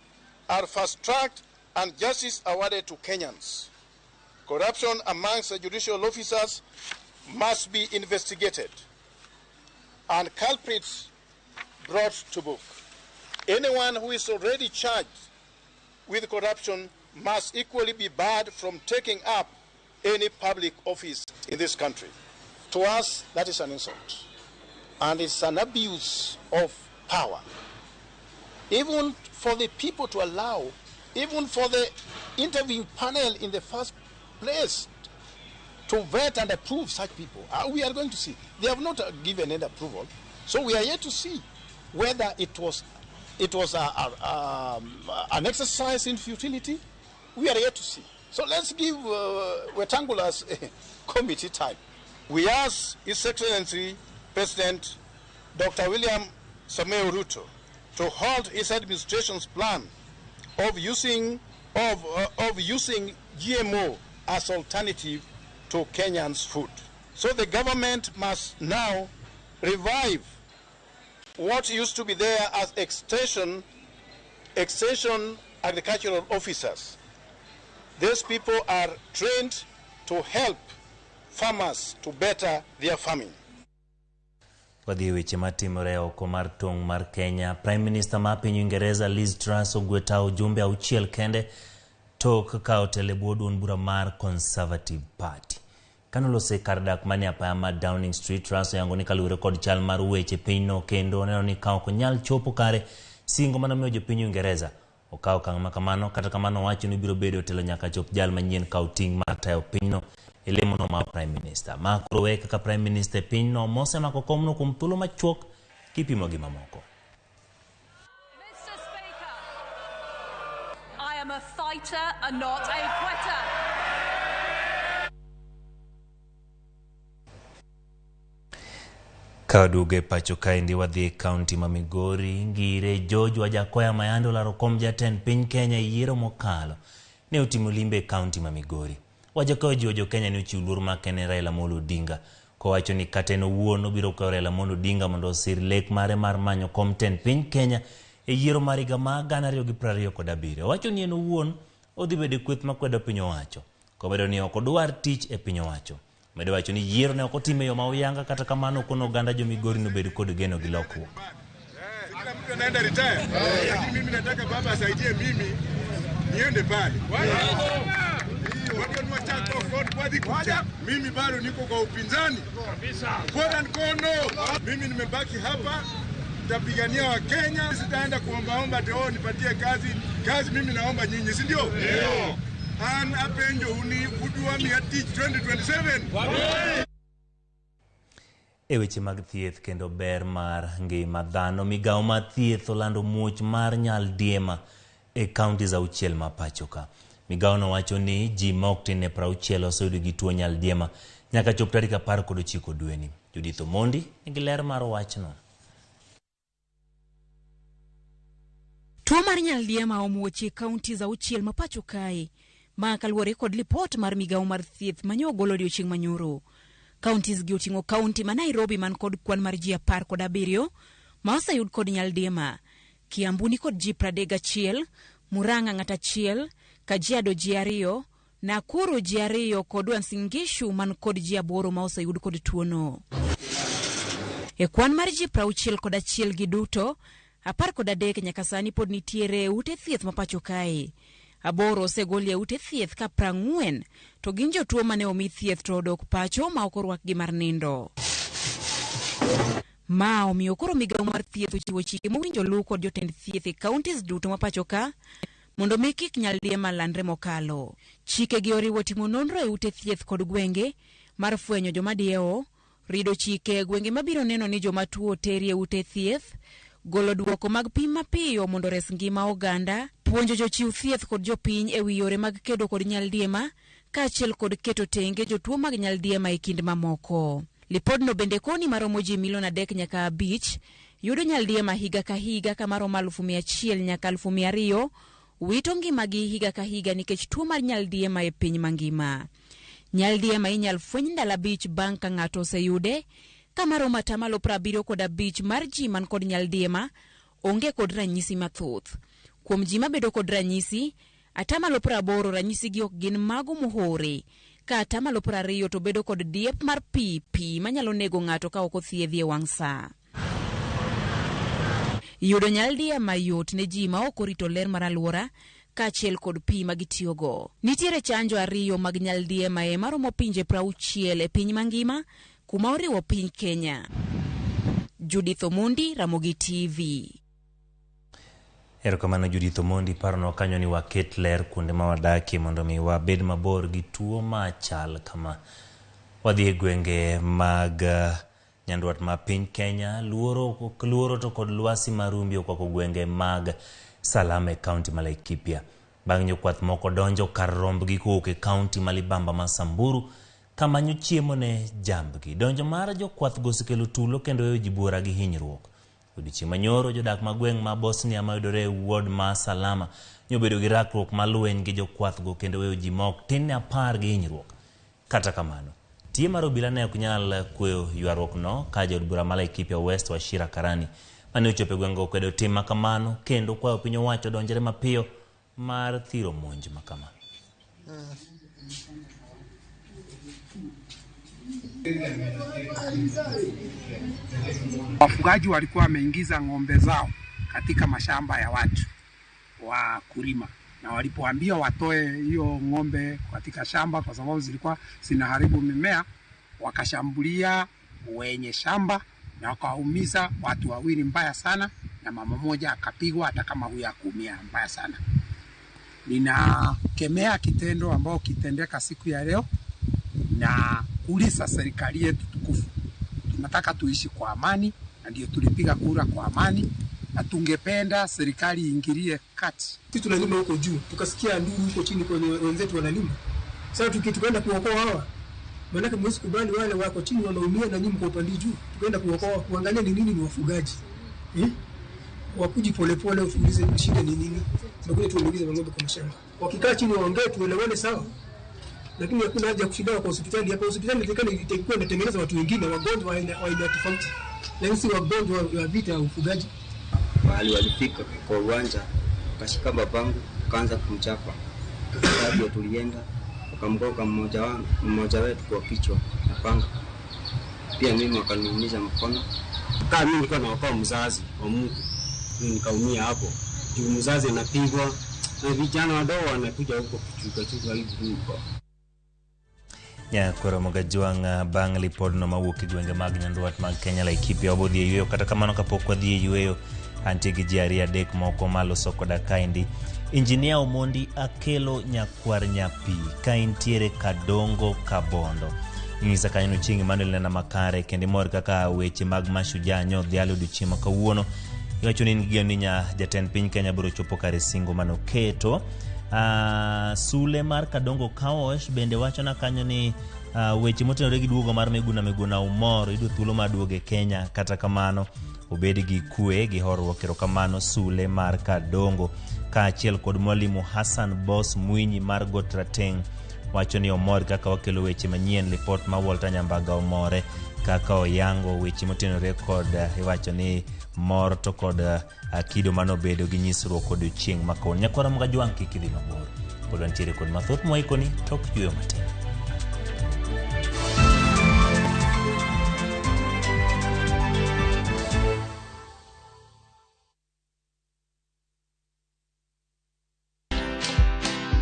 are fast-tracked and justice awarded to Kenyans. Corruption amongst the judicial officers must be investigated and culprits brought to book. Anyone who is already charged with corruption must equally be barred from taking up any public office in this country. To us, that is an insult, and it's an abuse of power. Even for the people to allow, even for the interviewing panel in the first place to vet and approve such people. We are going to see. They have not given any approval, so we are yet to see whether it was an exercise in futility. We are yet to see. So let's give Wetangula's committee time. We ask His Excellency President Dr. William Samoei Ruto to halt his administration's plan of using GMO as alternative to Kenyans' food. So the government must now revive what used to be there as extension agricultural officers. These people are trained to help farmers to better their farming. Wadhi weche matimore oko mar tong' mar Kenya. Prime Minister ma piny Uingereza Liz Truss ogwe tao jumbe 6 kende tok ka otelo e bwo duond bura mar Conservative Party. Kanolose kar dak mane apaya mar Downing Street, Truss oyango ni kaluwore kod chal mar weche pinyno kendo oneno ni ka ok onyal chopo kare singo manomiyo jopiny Uingereza okawo okang' ma kamano. Kata kamano owacho ni biro bedo telo nyaka chop jal manyien kaw ting' mar tayo pinyno e lemono mar Prime Minister. Ma koro weye kaka Prime Minister e pinyno mosemako komno kuom thuolo machuok kipimo gi mamoko. Mr. Speaker, I am a fighter and not a quitter. Ka waduogo e pacho kaendi wadhi e kaunti ma Migori. Ngire George Wajackoyah mayande olaro kom jatend piny Kenya e yiero mokalo ne otimo limbe e kaunti ma Migori. Wajackoyah ojiwo jo Kenya ni ochiw luor makende ne Raila Amolo Odinga kowacho ni kata en owuon obiro kwayo Raila Amolo Odinga mondo osir lek mare mar manyo kom tend piny Kenya e yiero mar higa mar 2027. Owacho ni en owuon odhi bedo e kweth makwedo piny owacho kobedo ni ok odwar tich e piny owacho. Medo wacho ni yiero ne ok otim e yo ma oyanga, kata kamano okono oganda jo Migori nobed kod geno gi lokruok. Kila mtu anaenda retire, lakini mimi nataka baba asaidie mimi niende pale. Mimi bado niko kwa upinzani kabisa. Mkono mimi nimebaki hapa, nitapigania wa Kenya, sitaenda kuombaomba ati oh nipatie kazi. Kazi mimi naomba nyinyi, si ndio? Ndio. An apenjo uni udwa miya tich 2027. E weche mag thieth kendo ber mar ngima dhano, migawo mar thieth olando muoch mar nyaldiema e counties 6 ma pacho ka. Migawo no wacho ni ji ma ok tin ne 60 oseyudo gi tuo nyaldiema nyaka chop tarik 19 dweni. Judith Omondi nigi ler mar wachno. Tuo mar nyaldiema omuoch e counties 6 ma pacho kae. Ma kaluwore kod lipot mar migawo mar thieth manyo ogolo odiochieng' manyoro. Counties gi oting'o kaunti ma Nairobi man kod kwan mar ji 17 ma oseyud kod nyaldiema, Kiambu ni kod ji 31, Murang'a ng'at achiel, Kajiado ji 2, Nakuru ji 2 kod Uasin Gishu man kod ji 8 ma oseyud kod tuono. E kwan mar ji 61 gi duto, 13 nyaka sani pod nitiere e ute thieth ma pacho kae. 8 osegol e ute thieth ka 40 to gin jotuo mane omi thieth to odok pacho ma ok orwakgi mar nindo. Ma omiyo koro migawo mar thieth ochiwo chike mowinjo luw kod jotend thieth e counties duto ma pacho ka mondo mi kik nyaldiema landre mokalo. Chike gi oriwo timo nonro e ute thieth kod gwenge mar fwenyo joma diewo, rido chike e gwenge mabiro neno ni joma tuo oteri e ute thieth, golo duoko mag pim mapiyo mondo ores ngima oganda, puonjo jochiw thieth kod jopiny e wi yore mag kedo kod nyaldiema, kaachiel kod keto tenge jotuo mag nyaldiema e kind mamoko. Lipodno bende koni maromo ji milion 3 nyaka 5 yudo nyaldiema higa ka higa kama romo 100,000 nyaka 200,000 wito ngimagi higa ka higa nikech tuo mar nyaldiema e piny mangima. Nyaldiema inyal fweny ndalo 5 bang' ka ng'ato oseyude, kama romo 75% mar ji man kod nyaldiema onge kod ranyisi mathoth. Kuom ji mabedo kod ranyisi, 80% ranyisi gi ok gin mago mohore, ka 20% to bedo kod diep mar pi pi manyalo nego ng'ato ka ok othiedhi e wang' sa. Yudo nyaldiema yot ne ji ma ok orito ler mar alwora kaachiel kod pi ma gitiyogo. Nitiere chanjo 2 mag nyaldiema e maromo pinje 60 e piny mangima, kuma oriwo piny Kenya. Judith Omondi, Ramogi TV. Erokamano Judith Omondi, paronwa kanyo ni waket ler kuonde ma wadakie mondo mi wabed mabor gi tuo machal kama. Wadhi e gwenge mag nyandwat ma piny Kenya, luoro to kod lwasi mar rumbi okwako gwenge mag Salama e kaunti ma Laikipia. Bang' jokwath moko donjo kar rombgi kowuok e kaunti ma Libamba ma Samburu kamanyo chiemo ne jambgi. Donjo mar jokwath go osekelo tulo kendo weyo ji buora gi hinyruok. Odiochieng' manyoro jodak ma gweng' ma Bosnia mayudore e ward ma Salama nyobedo gi rakruok ma lweny gi jokwath go kendo weyo ji ma ok tin ne 10 gi hinyruok. Kata kamano, tie mar obila ne ok nyal kweyo ywaruok no ka jaod bura ma Laikipia West Wachira Karani mane ochopo e gweng'go okwedo tim ma kamano kendo kwayo piny owacho donjre mapiyo mar thiro monj ma kama. Wafugaji walikuwa wameingiza ng'ombe zao katika mashamba ya watu wa kulima, na walipoambia watoe hiyo ng'ombe katika shamba kwa sababu zilikuwa zinaharibu mimea, wakashambulia wenye shamba na wakaumiza watu wawili mbaya sana, na mama mmoja akapigwa hata kama huyo hakuumia mbaya sana. Ninakemea kitendo ambao kitendeka siku ya leo na kuuliza serikali yetu tukufu, tunataka tuishi kwa amani na ndio tulipiga kura kwa amani, na tungependa serikali iingilie kati. Sisi tunalima huko juu, tukasikia nduru huko chini kwenye wenzetu wanalima. Sasa tukaenda kuokoa hawa, maanake mwezi kubali wale wako chini wanaumia na nyinyi mko upande juu. Tukaenda kuokoa, kuangalia ni nini ni wafugaji. Wakuji polepole utuulize shida ni nini. Tunakuja tuulize ng'ombe kwa mashamba. Wakikaa chini waongee tuelewane sawa. Lakini hakuna haja ya kushindana kwa hospitali. Hapa hospitali inatakikana itakuwa inatengeneza watu wengine wagonjwa wa aina tofauti. Lakini si wagonjwa wa vita ya ufugaji. Mahali walifika kwa uwanja, wakashika babangu, wakaanza kumchapa. Ndio tulienda, wakamgonga mmoja wetu kwa kichwa na panga. Pia mimi wakaniumiza mkono. Kama mimi nilikuwa naokoa mzazi wa mtu, mimi nikaumia hapo. Juu mzazi anapigwa na vijana wadogo wanakuja huko kuchuka chuka hivi huko. Nyakwaro Mogajwang' bang' lipodno mawuok e gwenge mag nyandwat mag Kenya Laikipia wabodhi e yweyo. Kata kamano kapok wadhi e yweyo, antie gi ji 2 3 moko maloso koda kaendi. Injinia Omondi Akelo Nyakwar Nyapi ka intiere Kadongo Kabondo. Inyisa kanyo ni chieng' Emmanuel nena makare kendo imor kaka weche mag Mashujaa nyodhialo odiochieng' ma kawuono. Iwacho ni in gi geno ni jatend piny Kenya biro chopo kare singo manoketo. Sule mar Kadongo Kaosh bende wachona kanyo ni weche motenore gi duogo mar Miguna Miguna umor yudo thuolo mar duogo e Kenya, kata kamano obed gi kwe gi horuok. Erokamano Sule mar Kadongo. Kaachiel kod Mwalimu Hassan Boss Mwinyi mar Got Rateng' wacho ni omor kaka wakelo weche manyien. Lipot ma Walter Nyambaga omore kaka oyango weche motenore kod iwacho ni mor to kod kido manobedo gi nyisruok odiochieng' ma kawuono. Nyakwara Mgajwang' kik idhi mabor. Pod wantiere kod mathoth mwaikoni tok yueyo matin.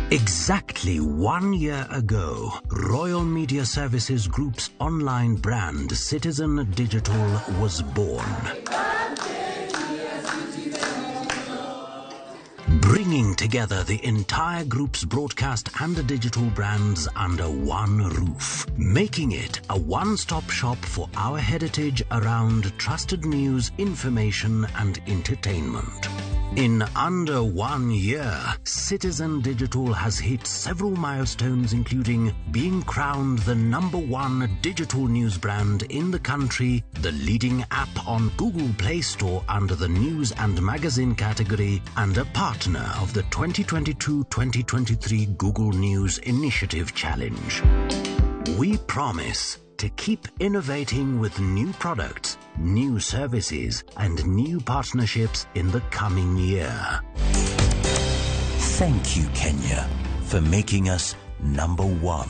Exactly 1 year ago, Royal Media Services Group's online brand, Citizen Digital, was born. Bringing together the entire group's broadcast and digital brands under one roof, making it a one-stop shop for our heritage around trusted news, information and entertainment. In under 1 year, Citizen Digital has hit several milestones, including being crowned the #1 digital news brand in the country, the leading app on Google Play Store under the news and magazine category, and a partner of the 2022-2023 Google News Initiative Challenge. We promise to keep innovating with new products, new services, and new partnerships in the coming year. Thank you, Kenya, for making us #1.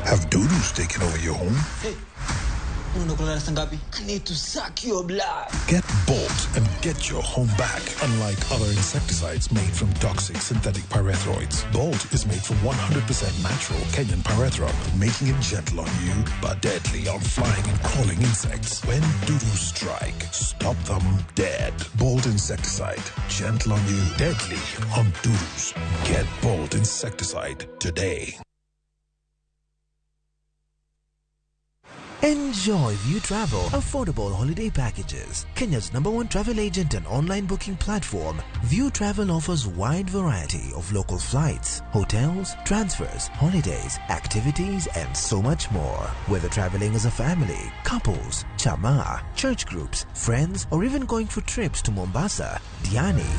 Have dudus taken over your home? Hey. I need to suck your blood. Get Bolt and get your home back. Unlike other insecticides made from toxic synthetic pyrethroids, Bolt is made from 100% natural Kenyan pyrethrum, making it gentle on you but deadly on flying and crawling insects. When dudus strike, stop them dead. Bolt insecticide, gentle on you, deadly on dudus. Get Bolt insecticide today. Enjoy View Travel affordable holiday packages. Kenya's #1 travel agent and online booking platform, View Travel offers wide variety of local flights, hotels, transfers, holidays, activities, and so much more. Whether traveling as a family, couples, chama, church groups, friends, or even going for trips to Mombasa, Diani,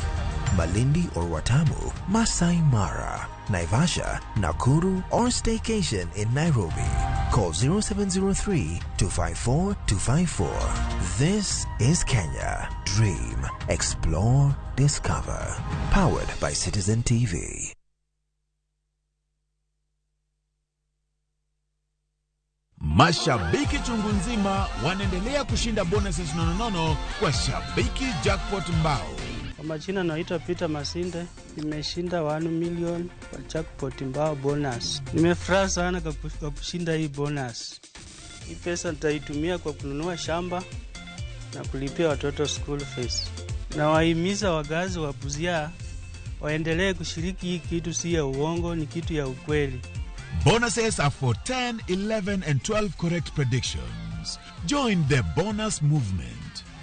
Malindi or Watamu, Masai Mara, Naivasha, Nakuru, or staycation in Nairobi. Call 0703 254 254. This is Kenya. Dream, explore, discover. Powered by Citizen TV. Mashabiki chungu nzima wanaendelea kushinda bonuses nononono kwa Shabiki Jackpot Mbao. Kwa majina naitwa Peter Masinde, nimeshinda 1 million kwa jackpot mbao bonus. Nimefurahi sana kwa kushinda hii bonus. Hii pesa nitaitumia kwa kununua shamba na kulipia watoto school fees. Nawahimiza wakazi wa Busia waendelee kushiriki hii kitu, si ya uongo, ni kitu ya ukweli. Bonuses are for 10, 11 and 12 correct predictions. Join the bonus movement.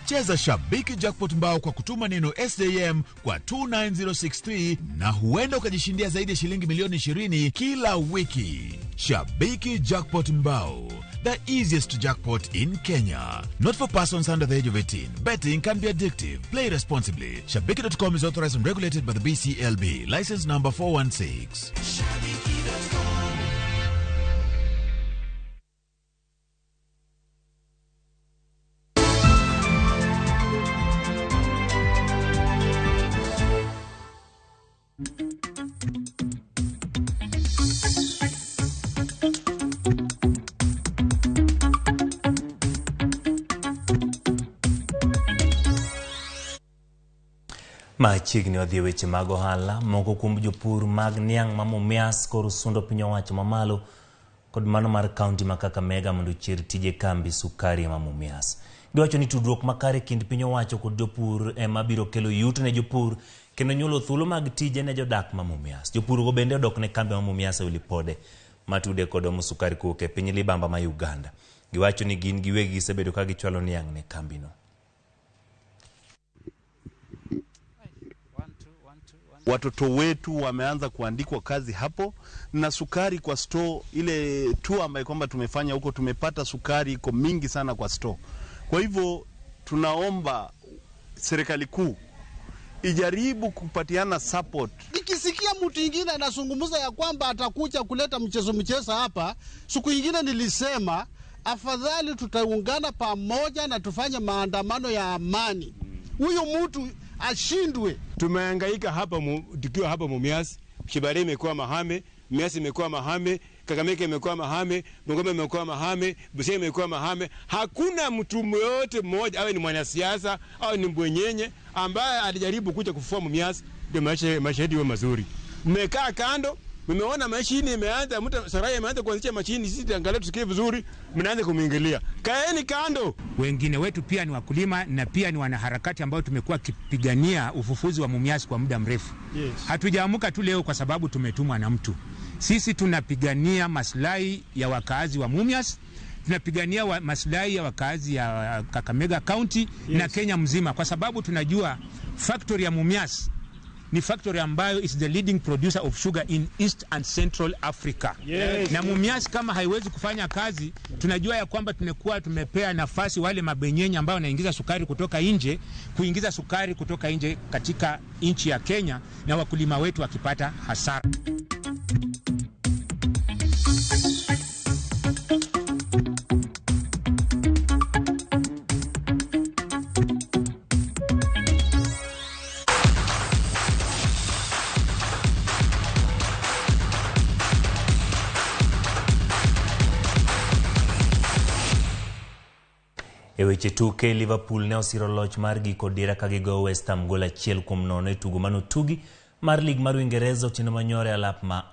Cheza Shabiki Jackpot Mbao kwa kutuma neno SJM kwa 29063 na huenda ukajishindia zaidi ya shilingi milioni 20 kila wiki. Shabiki Jackpot Mbao, the easiest jackpot in Kenya. Not for persons under the age of 18. Betting can be addictive. Play responsibly. Shabiki.com is authorized and regulated by the BCLB. License number 416. Shabiki.com. Machiegni wadhi e weche mag ohala. Moko kuom jopur mag niang' ma Mumias koro sundo piny owacho mamalo kod mano mar kaunti ma Kakamega mondo ochier tije kambi sukari ma Mumias. Giwacho ni tudruok makare kind piny owacho kod jopur ema biro kelo yuto ne jopur kendo nyuolo thuolo mag tije ne jodak ma Mumias. Jopur go bende odok ne kambi ma Mumias e Lipode matude kod omo sukari kowuok e piny Libamba ma Uganda. Giwacho ni gin giwegi gisebedo ka gichwalo niang' ne kambino. Watoto wetu wameanza kuandikwa kazi hapo, na sukari kwa store ile tu ambayo kwamba tumefanya huko, tumepata sukari iko mingi sana kwa store. Kwa hivyo tunaomba serikali kuu ijaribu kupatiana support. Nikisikia mtu ingine anazungumza ya kwamba atakuja kuleta mchezo hapa, siku ingine nilisema afadhali tutaungana pamoja na tufanye maandamano ya amani, huyu mtu ashindwe. Tumehangaika hapa tukiwa hapa Mumias, Shibari imekuwa mahame, Mumias imekuwa mahame, Kakamega imekuwa mahame, Bungoma imekuwa mahame, Busia imekuwa mahame. Hakuna mtu yoyote mmoja, awe ni mwanasiasa au ni mbwenyenye, ambaye alijaribu kuja kufufua Mumias ndio maisha yetu iwe mazuri. Mmekaa kando, mmeona mashini imeanza, mtu Sarai imeanza kuanzisha mashini, sisi angalau tusikie vizuri, mnaanza kumwingilia. Kaeni kando. Wengine wetu pia ni wakulima na pia ni wanaharakati ambao tumekuwa kipigania ufufuzi wa Mumias kwa muda mrefu. Yes. Hatujaamuka tu leo kwa sababu tumetumwa na mtu. Sisi tunapigania maslahi ya wakaazi wa Mumias, tunapigania maslahi ya wakaazi ya Kakamega County. Yes. Na Kenya mzima, kwa sababu tunajua factory ya Mumias ni factory ambayo is the leading producer of sugar in East and Central Africa. Yes. Na Mumias kama haiwezi kufanya kazi, tunajua ya kwamba tumekuwa tumepea nafasi wale mabenyenye ambao wanaingiza sukari kutoka nje, kuingiza sukari kutoka nje katika nchi ya Kenya, na wakulima wetu wakipata hasara. E weche tuke, Liverpool ne osiro loch margi kod dira ka gigoyo West Ham gol 1-0 e tugo manotugi mar lig mar Uingereza otieno manyoro e alap ma